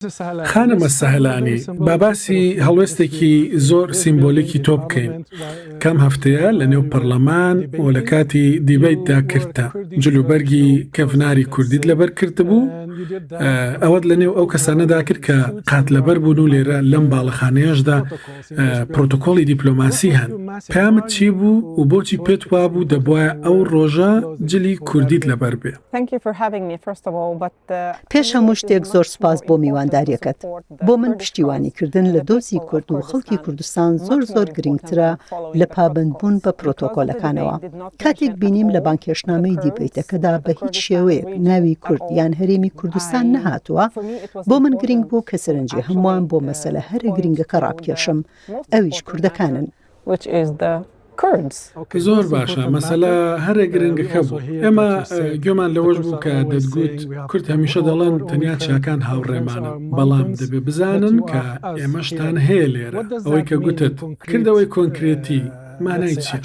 خانمە سەهلانی، با باسی هەڵوێستێکی زۆر سیمبۆلیکی تۆ بکەین کە ئەم هەفتەیە لە نێو پەرلەمان و لە کاتی دیبەیتدا کردتە. جلوبەرگی کەڤناری کوردیت لەبەر کردبوو، ئەوەت لە نێو ئەو کەسانەدا کرد کە قات لەبەر بوون و لێرە لەم باڵەخانەیەشدا پرۆتۆکۆڵی دیپلۆماسی هەن. پەیامت چی بوو و بۆچی پێت وابوو دەبوایە ئەو ڕۆژە جلی کوردیت لەبەر بێ؟ پێش هەموو شتێک زۆر سوپاس بۆ میوانداریەکەت. بۆ من پشتیوانیکردن لە دۆزی کورد و خەڵکی کوردستان زۆر زۆر گرنگترە لە پابەندبوون بە پرۆتۆکۆلەکانەوە. کاتێک بینیم لە بانگهێشتنامەی دیبەیتەکەدا بە هیچ شێوەیەک ناوی کورد یان هەرێمی کوردستان نەهاتووە، بۆ من گرنگ بوو کە سەرنجی هەمووان بۆ مەسەلە هەرە گرنگەکە ڕابکێشم، ئەویش کوردەکانن. which is the Kurds. زۆر باشە مەسەلە هەرە گرنگەکە بوو ئێمە گوێمان لەوەش بوو کە دەتگوت کورد هەمیشە دەڵێن تەنیا چیاکان هاوڕێمانن بەڵام دەبێ بزانن کە ئێمەشتان هەیە لێرە ئەوەی کە گوتت کردەوەی کۆنکرێتی مانای چیە؟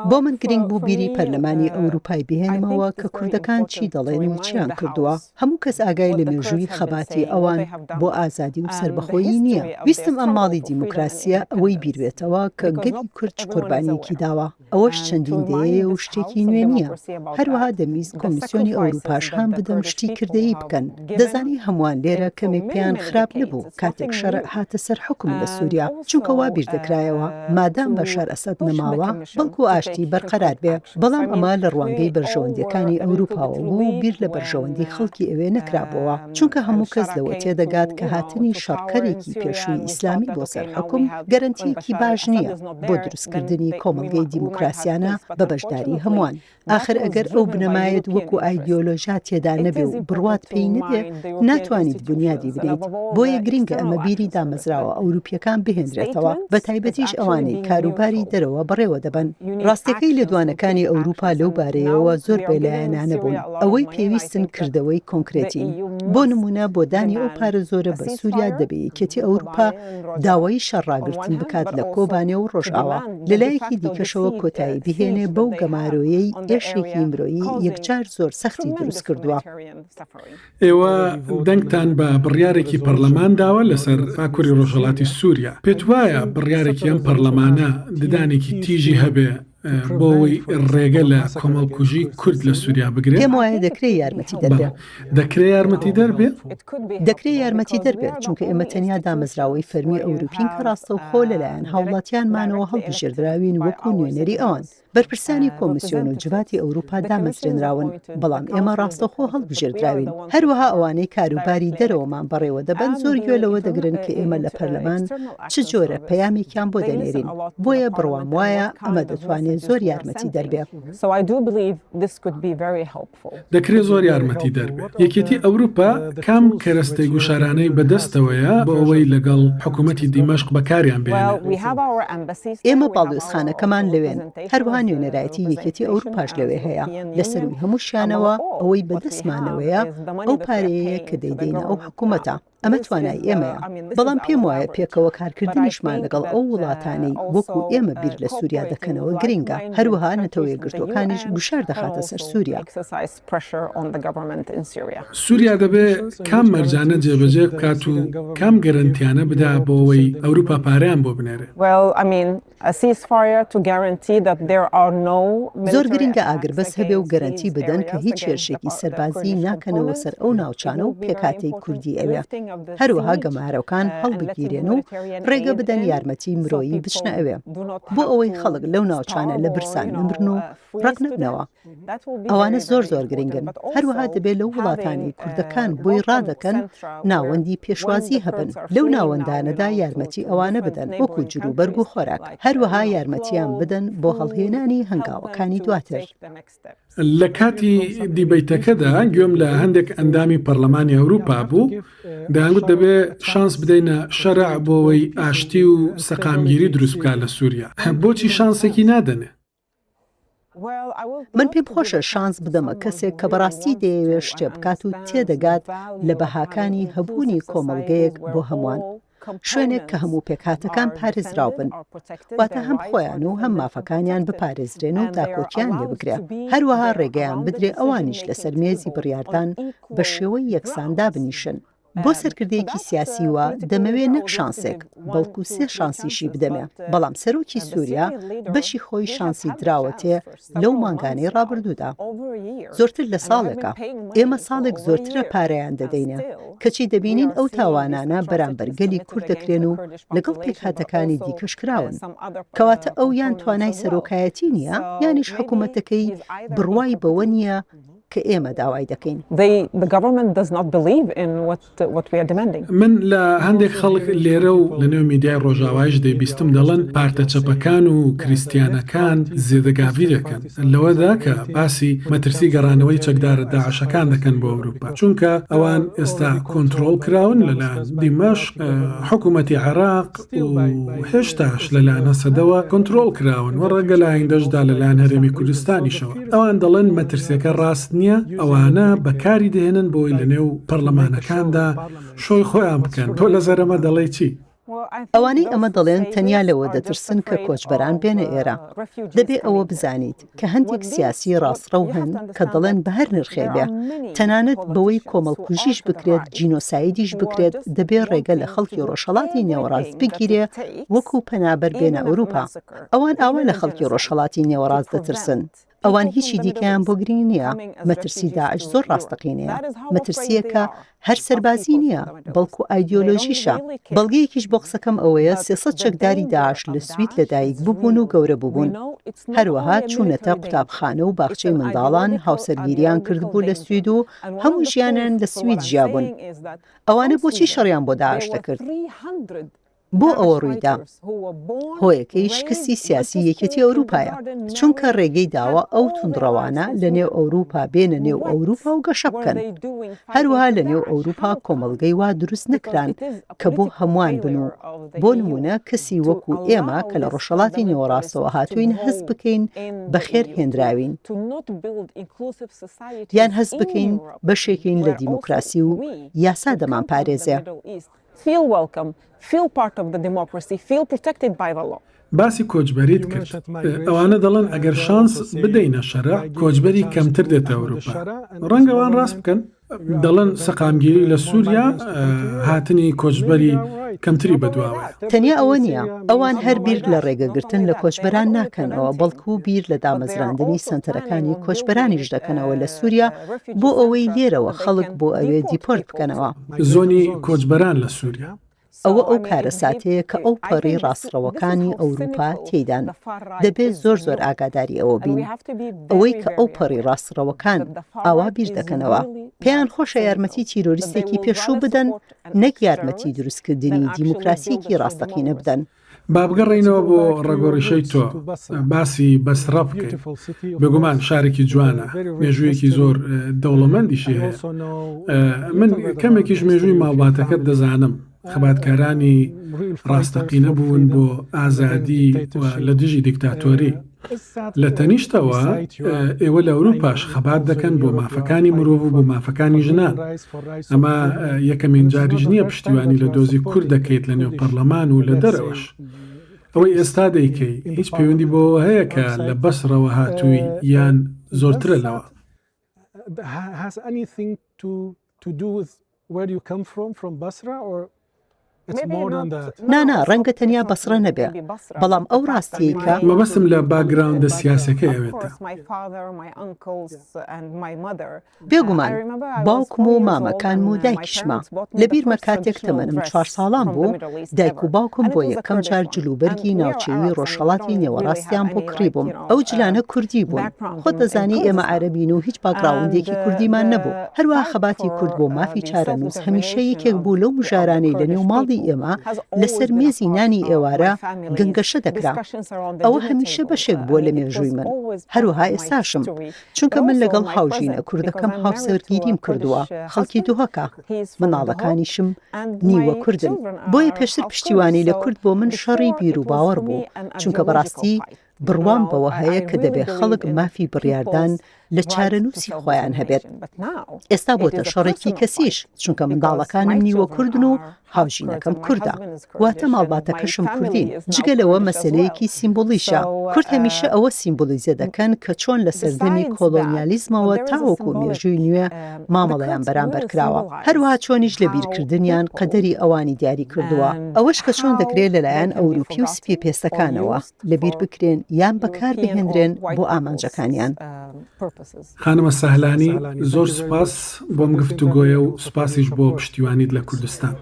بۆ من گرنگ بوو بیری پەرلەمانی ئەوروپای بهێنمەوە کە کوردەکان چی دەڵێن و چیان کردووە. هەموو کەس ئاگای لە مێژووی خەباتی ئەوان بۆ ئازادی و سەربەخۆیی نییە. ویستم ئەم ماڵی دیموکراسییە ئەوەی بیربێتەوە کە گەلی کورد چ قوربانییەکی داوە. ئەوەش چەندین دەیەیە و شتێکی نوێ نییە. هەروەها دەمویست کۆمیسیۆنی ئەوروپاش هان بدەم شتی کردەیی بکەن. دەزانی هەمووان لێرە کەمێک پێیان خراپ نەبوو کاتێک شەرع هاتە سەر حوکم لە سوریا، چونکە وا بیردەکرایەوە مادام بەشار ئەسەد نەماوە بەڵکو ئاشتی بەرقەرار بێ. بەڵام ئەمە لە ڕوانگەی بەرژەوەندییەکانی ئەوروپاوە بوو و بیر لە بەرژەوەندی خەڵکی ئەوێ نەکرابۆوە، چونکە هەموو کەس لەوە تێدەگات کە هاتنی شەڕکەرێکی پێشووی ئیسلامی بۆ سەر حوکم گەرەنتییەکی باش نییە بۆ دروستکردنی کۆمەڵگەی دیموکراسیانە بە بەشداری هەمووان. ئاخر ئەگەر ئەو بنەمایەت وەکو ئایدیۆلۆژیا تێدا نەبێ و بڕوات پێی نەبێ، ناتوانیت بونیادی بنێیت. بۆیە گرنگە ئەمە بیری دامەزراوە ئەوروپییەکان بهێنرێتەوە، بەتایبەتیش ئەوانەی کاروباری دەرەوە بەڕێوە دەبەن. ڕاستیەکەی لێدوانەکانی ئەوروپا لەو بارەیەوە زۆر بێلایەنانە بوون. ئەوەی پێویستن کردەوەی کۆنکرێتین. بۆ نموونە بۆ دانی ئەو پارە زۆرە بە سووریا دەبێ یەکێتی ئەوروپا داوای شەڕ ڕاگرتن بکات لە کۆبانێ و ڕۆژئاوا، لەلایەکی دیکەشەوە کۆتایی بهێنێ بەو گەمارۆیەی ئێشێکی مرۆیی یەکجار زۆر سەختی دروستکردووە. ئێوە دەنگتان بە بڕیارێکی پەڕلەمان داوە لەسەر باکوری ڕۆژهەڵاتی سوریا، پێتوایە بڕیارێکی ئەم پەڕلەمانە ددانێکی تیژی هەبێ بۆ ئەوەی ڕێگە لە کۆمەڵکوژی کورد لە سوریا بگرێت؟ پێم وایە دەکرێ یارمەتیدەر بێ. دەکرێ یارمەتیدەر بێ؟ دەکرێ یارمەتیدەر بێت، چونکە ئێمە تەنیا دامەزراوەی فەرمی ئەوروپین کە ڕاستەوخۆ لەلایەن هاوڵاتیانمانەوە هەڵبژێردراوین وەکو نوێنەری ئەوان. بەرپرسانی کۆمیسیۆن و جڤاتی ئەوروپا دامەزرێنراون، بەڵام ئێمە ڕاستەوخۆ هەڵبژێردراوین. هەروەها ئەوانەی کاروباری دەرەوەمان بەڕێوە دەبەن زۆر گوێ لەوە دەگرن کە ئێمە لە پەرلەمان چ جۆرە پەیامێکیان بۆ دەنێرین. بۆیە بڕوام وایە ئەمە دەتوانێ زۆر یارمەتیدەر بێ. دەکرێ زۆر یارمەتیدەر بێ. یەکێتی ئەوروپا کام کەرەستەی گوشارانەی بەدەستەوەیە بۆ ئەوەی لەگەڵ حکوومەتی دیمەشق بەکاریان بهێنێ؟ ئێمە باڵیۆزخانەکەمان لەوێن، هەروەها نوێنەرایەتی یەکێتی ئەوروپاش لەوێ هەیە. لە سەرووی هەمووشیانەوە ئەوەی بەدەستمانەوەیە ئەو پارەیەیە کە دەیدەینە ئەو حکوومەتە. ئەمە توانای ئێمەیە، بەڵام پێم وایە پێکەوە کارکردنیشمان لەگەڵ ئەو وڵاتانەی وەکو ئێمە بیر لە سووریا دەکەنەوە گرنگە، هەروەها نەتەوە یەکگرتووەکانیش گوشار دەخاتە سەر سووریا. سووریا دەبێ کام مەرجانە جێبەجێ بکات و کام گەرەنتیانە بدا بۆ ئەوەی ئەوروپا پارەیان بۆ بنێرێ؟ زۆر گرنگە ئاگربەست هەبێ و گەرەنتی بدەن کە هیچ هێرشێکی سەربازی ناکەنەوە سەر ئەو ناوچانە و پێکهاتەی کوردی ئەوێ، هەروەها گەمارۆکان هەڵبگیرێن و ڕێگە بدەن یارمەتی مرۆیی بچنە ئەوێ بۆ ئەوەی خەڵک لەو ناوچانە لە برسان نەمرن و ڕەق نەبنەوە. ئەوانە زۆر زۆر گرنگن، هەروەها دەبێت لەو وڵاتانەی کوردەکان بۆی ڕادەکەن ناوەندی پێشوازی هەبن، لەو ناوەندانەدا یارمەتی ئەوانە بدەن وەکو جلوبەرگ و خۆراک، هەروەها یارمەتیان بدەن بۆ هەڵهێنانی هەنگاوەکانی دواتر. لە کاتی دیبەیتەکەدا گوێم لە هەندێک ئەندامی پەرلەمانی ئەوروپا بوو دەیانگوت دەبێ شانس بدەینە شەرع بۆ ئەوەی ئاشتی و سەقامگیری دروست بکات لە سووریا، بۆچی شانسێکی نادەنێ؟ من پێم خۆشە شانس بدەمە کەسێک کە بەڕاستی دەیەوێت شتێ بکات و تێدەگات لە بەهاکانی هەبوونی کۆمەڵگەیەک بۆ هەمووان، شوێنێک کە هەموو پێکهاتەکان پارێزراو بن، واتە هەم خۆیان و هەم مافەکانیان بپارێزرێن و داکۆکییان لێ بکرێ، هەروەها ڕێگەیان بدرێ ئەوانیش لەسەر مێزی بڕیاردان بە شێوەی یەکسان دابنیشن. بۆ سەرکردەیەکی سیاسی وا دەمەوێ نەک شانسێک، بەڵکو سێ شانسیشی بدەمێ، بەڵام سەرۆکی سووریا بەشی خۆی شانسی دراوەتێ لەو مانگانەی ڕابردوودا. زۆرتر لە ساڵێکە. ئێمە ساڵێک زۆرترە پارەیان دەدەینێ، کەچی دەبینین ئەو تاوانانە بەرامبەر گەلی کورد دەکرێن و لەگەڵ پێکهاتەکانی دیکەش کراون. کەواتە ئەو یان توانای سەرۆکایەتی نییە، یانیش حکومەتەکەی بڕوای بەوە نییە کە ئێمە داوای دەکەین. من لە هەندێک خەڵک لێرە و لە نێو میدیای ڕۆژاوایش دەیبیستم دەڵێن پارتە چەپەکان و کریستیانەکان زێدەگاڤی دەکەن لەوەدا کە باسی مەترسی گەڕانەوەی چەکدارە داعشەکان دەکەن بۆ ئەوروپا چونکە ئەوان ئێستا کۆنترۆڵ کراون لەلایەن دیمەشق، حکوومەتی عێراق، و هێشتاش لەلایەن هەسەدەوە کۆنترۆڵ کراون و ڕەنگە لە ئایندەشدا لەلایەن هەرێمی کوردستانیشەوە. ئەوان دەڵێن مەترسیەکە ڕاست نییە، ئەوانە بەکاری دەهێنن بۆی لەنێو پەرلەمانەکاندا شۆی خۆیان بکەن، تۆ لەسەر ئەمە دەڵێی چی؟ ئەوانەی ئەمە دەڵێن تەنیا لەوە دەترسن کە کۆچبەران بێنە ئێرە. دەبێ ئەوە بزانیت کە هەندێک سیاسی ڕاستڕەو هەن کە دەڵێن بە هەر نرخێک بێ، تەنانەت بەوەی کۆمەڵکوژیش بکرێت، جینۆسایدیش بکرێت، دەبێ ڕێگە لە خەڵکی ڕۆژهەڵاتی نێوەڕاست بگیرێ وەکو پەنابەر بێنە ئەوروپا. ئەوان ئاوا لە خەڵکی ڕۆژهەڵاتی نێوەڕاست دەترسن. ئەوان هیچی دیکەیان بۆ گرینگ نییە. مەترسی داعش زۆر ڕاستەقینەیە. مەترسییەکە هەر سەربازی نییە، بەڵکو ئایدیۆلۆژیشە. بەڵگەیەکیش بۆ قسەکەم ئەوەیە 300 چەکداری داعش لە سوید لەدایک ببوون و گەورە ببوون، هەروەها چوونەتە قوتابخانە و باخچەی منداڵان، هاوسەرگیریان کردبوو لە سوید و هەموو ژیانیان لە سوید ژیابوون. ئەوانە بۆچی شەڕیان بۆ داعش دەکرد؟ بۆ ئەوە ڕوویدا؟ هۆیەکەی شکستی سیاسی یەکێتی ئەوروپایە، چونکە ڕێگەی داوە ئەو توندڕەوانە لە نێو ئەوروپا بێنە نێو ئەوروپا و گەشە بکەن. هەروەها لە نێو ئەوروپا کۆمەڵگەی وا دروست نەکران کە بۆ هەمووان بن و بۆ نموونە کەسی وەکو ئێمە کە لە ڕۆژهەڵاتی نێوەڕاستەوە هاتووین هەست بکەین بەخێر هێنراوین، یان هەست بکەین بەشێکین لە دیموکراسی و یاسا دەمانپارێزێ. Feel welcome, feel part of the democracy, feel protected by the law. باسی کۆچبەریت کرد، ئەوانە دەڵێن ئەگەر شانس بدەینە شەرع کۆچبەری کەمتر دێتە ئەوروپا، ڕەنگە ئەوان ڕاست بکەن، دەڵێن سەقامگیری لە سوریا هاتنی کۆچبەری کەمتری بەدواوەیە. تەنیا ئەوە نییە، ئەوان هەر بیر لە ڕێگەگرتن لە کۆچبەران ناکەنەوە، بەڵکو بیر لە دامەزراندنی سەنتەرەکانی کۆچبەرانیش دەکەنەوە لە سوریا بۆ ئەوەی لێرەوە خەڵک بۆ ئەوێ دیپۆرت بکەنەوە. زۆنی کۆچبەران لە سووریا. ئەوە ئەو کارەساتەیە کە ئەوپەڕی ڕاستڕەوەکانی ئەوروپا تێیدان. دەبێت زۆر زۆر ئاگاداری ئەوە بین. ئەوەی کە ئەوپەڕی ڕاستڕەوەکان ئاوا بیر دەکەنەوە، پێیان خۆشە یارمەتی تیرۆریستێکی پێشوو بدەن نەک یارمەتی دروستکردنی دیموکراسییەکی ڕاستەقینە بدەن. با بگەڕێینەوە بۆ ڕەگوڕیشەی تۆ، باسی بەسڕە بکەین. بێگومان شارێکی جوانە، مێژوویەکی زۆر دەوڵەمەندیشی هەیە. من کەمێکیش مێژووی ماڵباتەکەت دەزانم، خەباتکارانی ڕاستەقینە بوون بۆ ئازادی و لە دژی دیکتاتۆری. لە تەنیشتەوە ئێوە لە ئەوروپاش خەبات دەکەن بۆ مافەکانی مرۆڤ و بۆ مافەکانی ژنان. ئەمە یەکەمین جاریش نییە پشتیوانی لە دۆزی کورد دەکەیت لە نێو پەرلەمان و لە دەرەوەش. ئەوەی ئێستا دەیکەی هیچ پەیوەندی بەوەوە هەیە کە لە بەسڕەوە هاتووی یان زۆرترە لەوە؟ نا نا ڕەنگە تەنیا بەسڕە نەبێ بەڵام ئەو ڕاستیەی کە. مەبەستم لە باکگراوندە سیاسیەکەی ئەوێتە. بێگومان، باوکم و مامەکانم و دایکیشمە. لەبیرمە کاتێک تەمەنم چوار ساڵان بوو، دایک و باوکم بۆ یەکەم جار جلوبەرگی ناوچەیی ڕۆژهەڵاتی نێوەڕاستیان بۆ کڕیبووم. ئەو جلانە کوردی بوون. خۆت دەزانی ئێمە عەرەبین و هیچ باکگراوندێکی کوردیمان نەبوو. هەروەها خەباتی کورد بۆ مافی چارەنووس هەمیشە یەکێک بوو لەو مژارانەی لەنێو ماڵی ئێمە لەسەر مێزی نانی ئێوارە گەنگەشە دەکرا. ئەوە هەمیشە بەشێک بووە لە مێژووی من. هەروەها ئێستاشم. چونکە من لەگەڵ هاوژینە کوردەکەم هاوسەرگیریم کردووە، خەڵکی دهۆکە، منداڵەکانیشم نیوە کوردن، بۆیە پێشتر پشتیوانی لە کورد بۆ من شەڕی بیروباوەڕ بوو، چونکە بەڕاستی. بڕوام بەوە هەیە کە دەبێ خەڵک مافی بڕیاردان لە چارەنووسی خۆیان هەبێت. ئێستا بۆتە شەڕێکی کەسیش، چونکە منداڵەکانم نیوە کوردن و هاوژینەکەم کوردە، واتە ماڵباتەکەشم کوردین. جگە لەوە مەسەلەیەکی سیمبوڵیشە. کورد هەمیشە ئەوە سیمبولیزە دەکەن کە چۆن لە سەردەمی کۆڵۆنیالیزمەوە تاوەکو مێژووی نوێ مامەڵەیان بەرامبەر کراوە. هەروەها چۆنیش لەبیرکردنیان قەدەری ئەوانی دیاری کردووە. ئەوەش کە چۆن دەکرێت لەلایەن ئەوروپی و سپیپێستەکانەوە لەبیر بکرێن یان بەکار بهێنرێن بۆ ئامانجەکانیان. خانمە سەهلانی زۆر سوپاس بۆم گفتوگۆیە و سوپاسیش بۆ پشتیوانیت لە کوردستان.